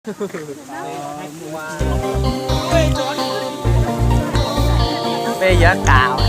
Peb yuav qas.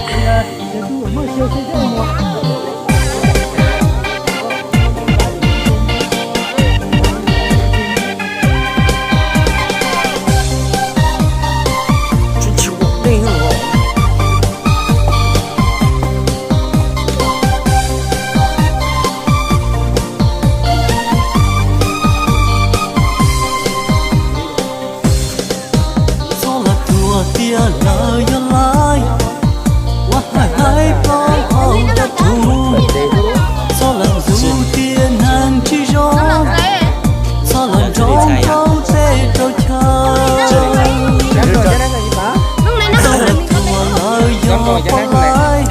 Txhob los thuam tias lawv yog laib, ua haib haib plaub hau dab rhuv. Txhob los ntxub tias neeg tsis zoo, txhob los nroo rau teb rau chaw. Txhob los thuam lawv yog poj laib,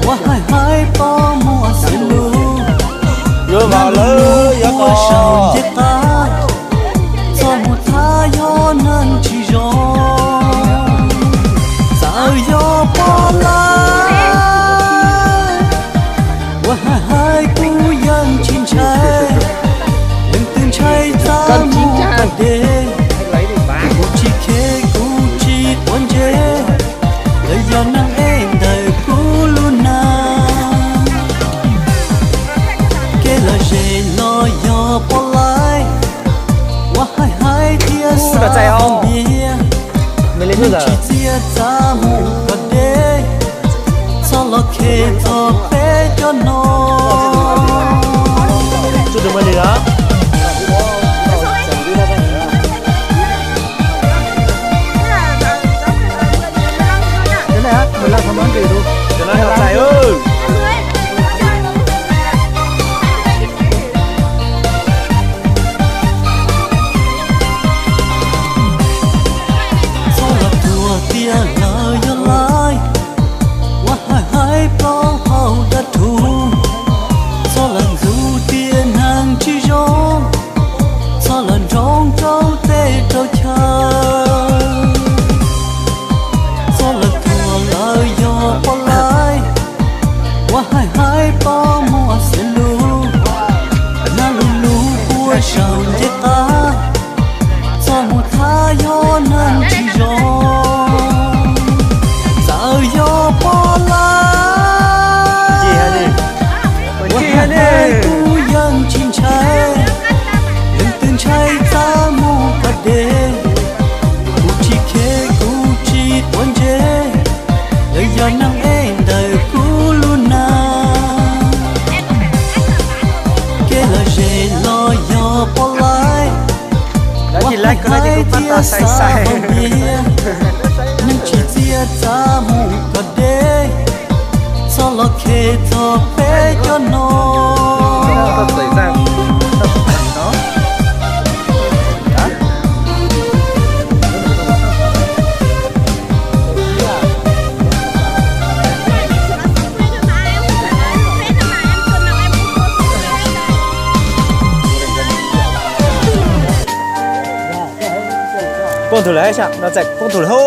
ua haib haib poj muag xws lus. Nag lub lub ua saum ncej qab, txhob mus thab yog neeg tsis zoo. Txawm yog poj laib, ua haib haib kuv yeej tsis ntshai. Leej twg ntshai txaj muag pas dej, kuv tsis khev kuv tsis quav ntsej. Lawv yog neeg ej ntawm kuv lub neej, kev lom zem los yog poj laib, ua haib haib thiab xav npias. Neeg tsis txiav txaj muag pas dej, txhob los khev txog peb cov no. Txhob los thuam tias lawv yog laib, ua haib haib plaub hau dab rhuv. Txhob los ntxub tias neeg tsis zoo, txhob los nroo rau teb rau chaw. Txhob los thuam lawv yog poj laib, ua haib haib poj muag xws lus. Nag lub lub ua saum ncej qab, txhob mus thab yog neeg tsis zoo. Txawm yog poj laib, ua haib haib kuv yeej tsis ntshai. Leej twg ntshai txaj muag pas dej, kuv tsis khev kuv tsis quav ntsej. Lawv yog neeg ej ntawm kuv lub neej, kev lom zem los yog poj laib, ua haib haib thiab xav npias. Neeg tsis txiav txaj muag pas dej, txhob los khev txog peb cov no. Poob tug lawm, no txawm poob tug lawm hos.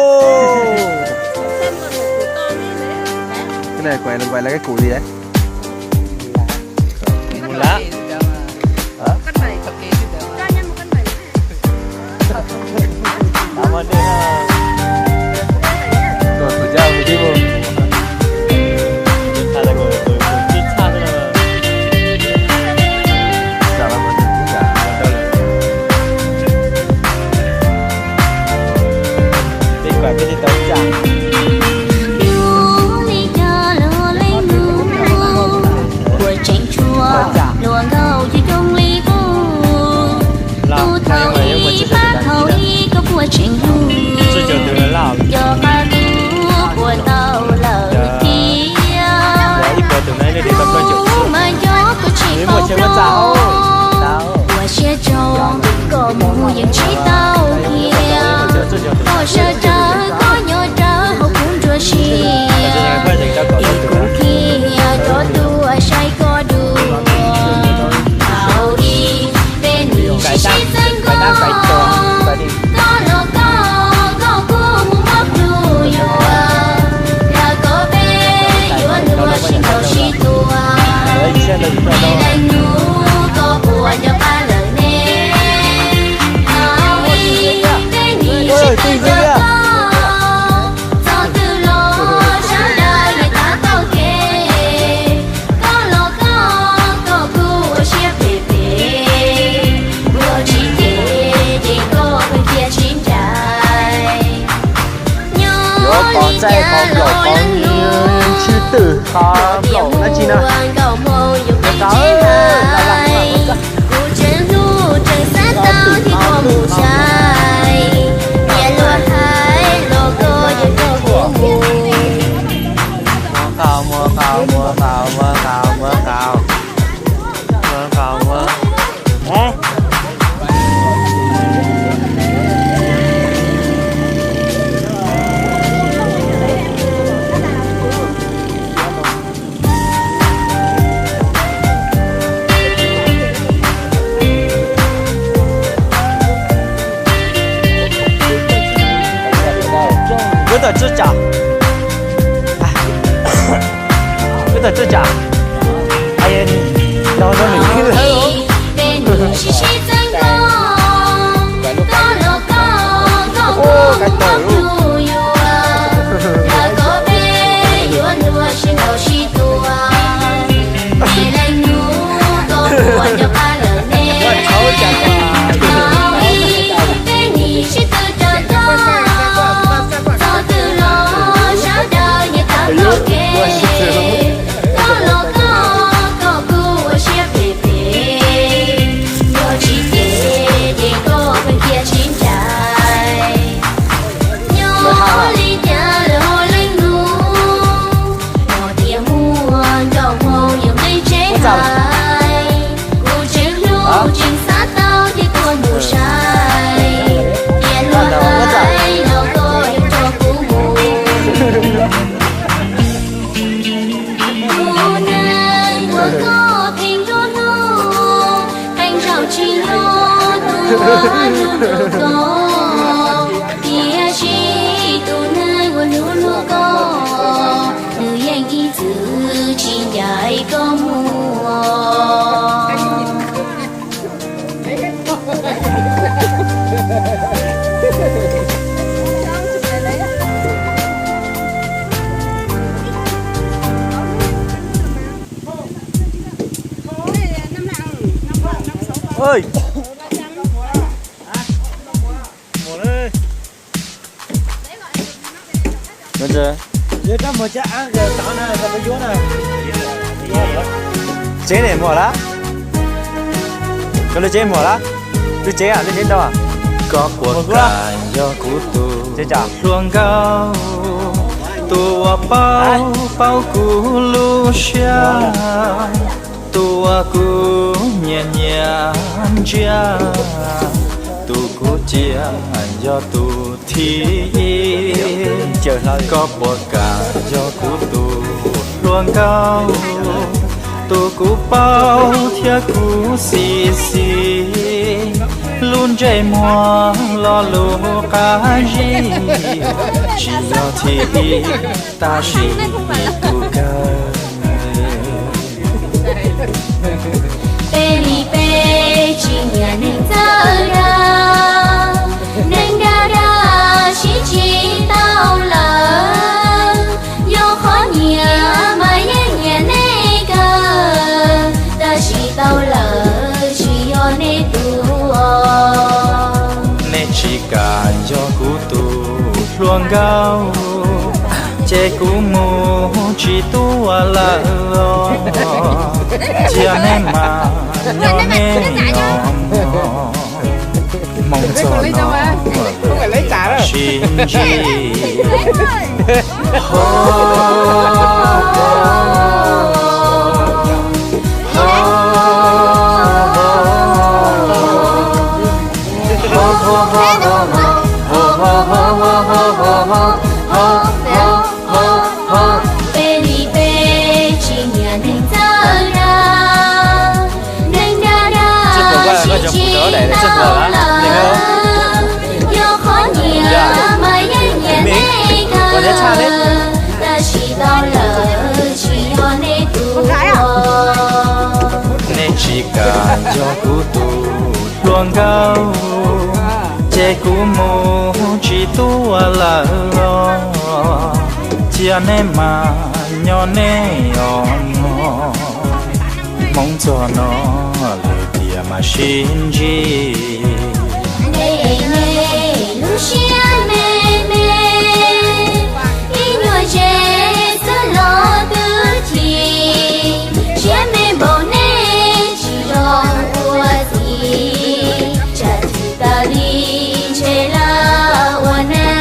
Cái này quay, quay lại cái củ gì đấy? Mù lá. Hả? Puas tseem tshua, luag nkauj coob coob li kuv. Tus thaum ib pab thaum ib koj puas tseem hlub. Cov qab kub puas tau lawm thiab. Kuv mas nco koj tsis paub hlob. Ua siab tsaug, koj mus yeej tsis tau kiag. Koj sawv rawv, koj nyob rawv hauv kuv nruab siab. Es kuv khiav rov tuaj saib koj dua. Thaum ub peb nim sib sib txeeb nkoj, koj los koj, koj kuj mus mob plhu yuav. Yog koj peb yuav luag sib ntaus sib tua, peb leej hnub koj puas nco qab lawm ne? Twm qhov nplaum dab tsi no? Nkauj Hmoob yus qeej tsev hais, kuv tseem hlub tseem xav tau thiab koj mus sai. Niam luag hais los koj yuav coj kuv mus. Muab qau, muab qau, muab qau, muab qau, muab qau. Muab qau, muab. Wb tawm tsuj tsam. Wb tawm tsuj tsam. Los rau nws yeej lawm. Kuv tseem hlub tseem xav tau thiab tuaj mus sai, tias luag hais los koj yuav coj kuv mus. Tus neeg uas koj pheej nrog hlub, qee zaum tsis yog tus uas hlub hlub koj, tiam sis tus neeg uas hlub hlub koj, nws yeej ib txwm tsis ncaim koj mus. Tsev ne muaj lawm. Koj lub tsev muaj lawm. Lub tsev, lub tsev ntau. Koj puas kam yog kuv tus hluas nkauj, tus uas paub paub kuv lub siab, tus uas kuv nyiam nyiam ntsia, tus kuv cia yog tus thib ib. Koj puas kam yog kuv tus hluas nkauj, tus kuv paub thiab kuv xis xis, lub ntsej muag los lub qab zib, tsis yog thib ib, tab sis tus kawg. Peb li peb tsis nyiam neeg txawj dag, neeg dag dag sib tsis tau lawm. Yog qhov nyiam mas yeej nyiam nej kawg, tab sis tau lawm tsis yog nej tus. Nej tsis kam yog kuv tus hluas nkauj, ces kuv mus tsis tuaj lawm os. Cia nej mas nyob nej os mog, hmoov txog no sib ntsib. Peb li peb tsis nyiam neeg txawj dag, neeg dag dag sib tsis tau lawm. Yog qhov nyiam mas yeej nyiam nej kawg, tab sis tau lawm tsis yog nej tus. Nej tsis kam yog kuv tus hluas nkauj, ces kuv mus tsis tuaj lawm os. Cia nej mas nyob nej os mog, hmoov txog no lwm tiam mas sib ntsib. Nej lub siab me me, ib nyuag ze xwb los Li ntshe lawm ua neej.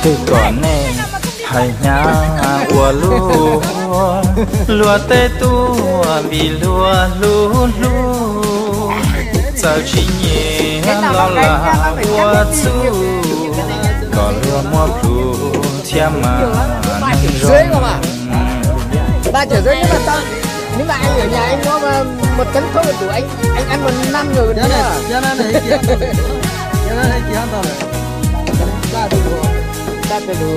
Twb kom nej hais hnyav ua luaj, luag tej tuaj vim luag hlub hlub, txawm tsis nyiam los lam ua txuj, kom luag muab plhus thiab mas neeg zoo. Ba chở giới nếu mà tao, nếu mà anh ở nhà anh có một, một tấn thóc là đủ anh anh ăn một năm rồi. Cái này, cái này hay kia, cái này hay kia ăn tao rồi. Ba từ, ba từ đủ.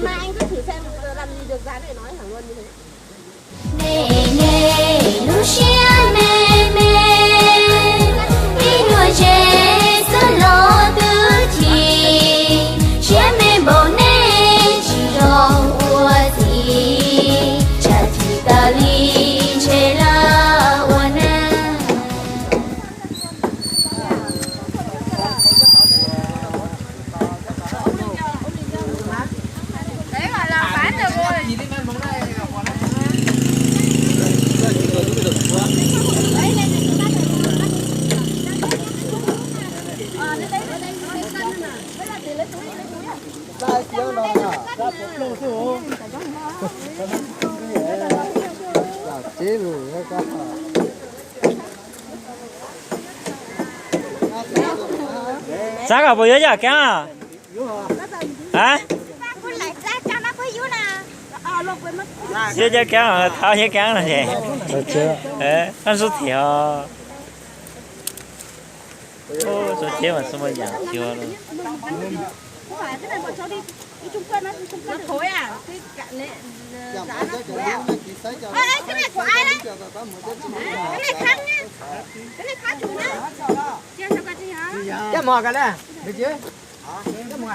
Mai anh cứ thử xem làm gì được giá này nói thẳng luôn như thế. Neb neb lub siab me me, ib nyuag zes xwb los twb chim, siab me npaum neb tsis zoo ua txiv, tsam chim tas li ntshe lawm ua neej. Xav kom puas yuav cov keeb? Yuav cov keeb, thov thiab keeb no ces. Koj xub thiam. Tso thiab mas xub mas yam xyuas. Cab mos kawg na, cab mos.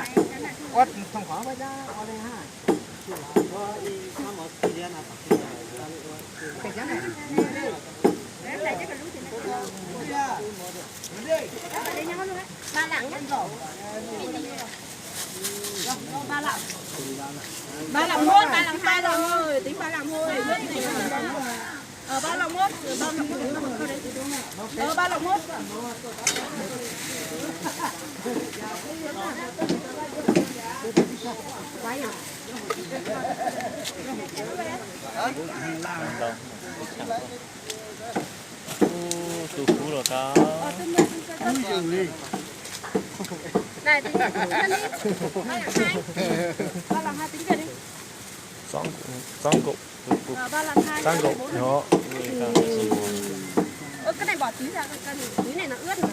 Ba lòng mốt, ba lòng hai lòng thôi, tính ba lòng thôi. Ờ, ba lòng mốt, ba lòng mốt. Ờ, ba lòng mốt. Tus kub los ko. Này, tính ba lòng hai. Ba lòng hai tính tiền đi. Sáu cục, sáu cục, sáu cục. Ờ, ba lòng hai. Sáu cục, đó. Ơ, cái này bỏ tí ra, cái, cái túi này nó ướt rồi.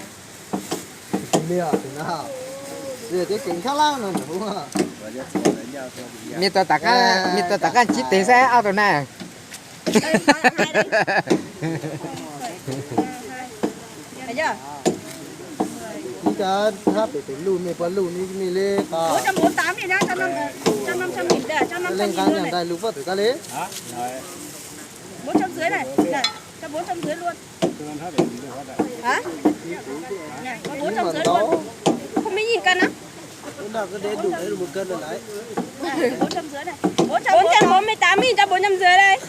Lia, lia, tia kev khab lab no. Mi tau tam qab, mi tau tam qab ntsib tes xwb ob tug na. Ib cov hab pem pem luj me puas luj ni me li qos. Bốn trăm bốn tám đi nhá, cho năm, cho năm trăm nghìn, cho năm trăm nghìn luôn này. Leej qab nyob ntais lus puab twm kab li. Bốn trăm dưới này, này, cho bốn trăm dưới luôn. Hả? Này, có bốn trăm dưới luôn. Không mấy nghìn cân á? Bốn trăm bốn mươi tám nghìn cho bốn trăm dưới đây.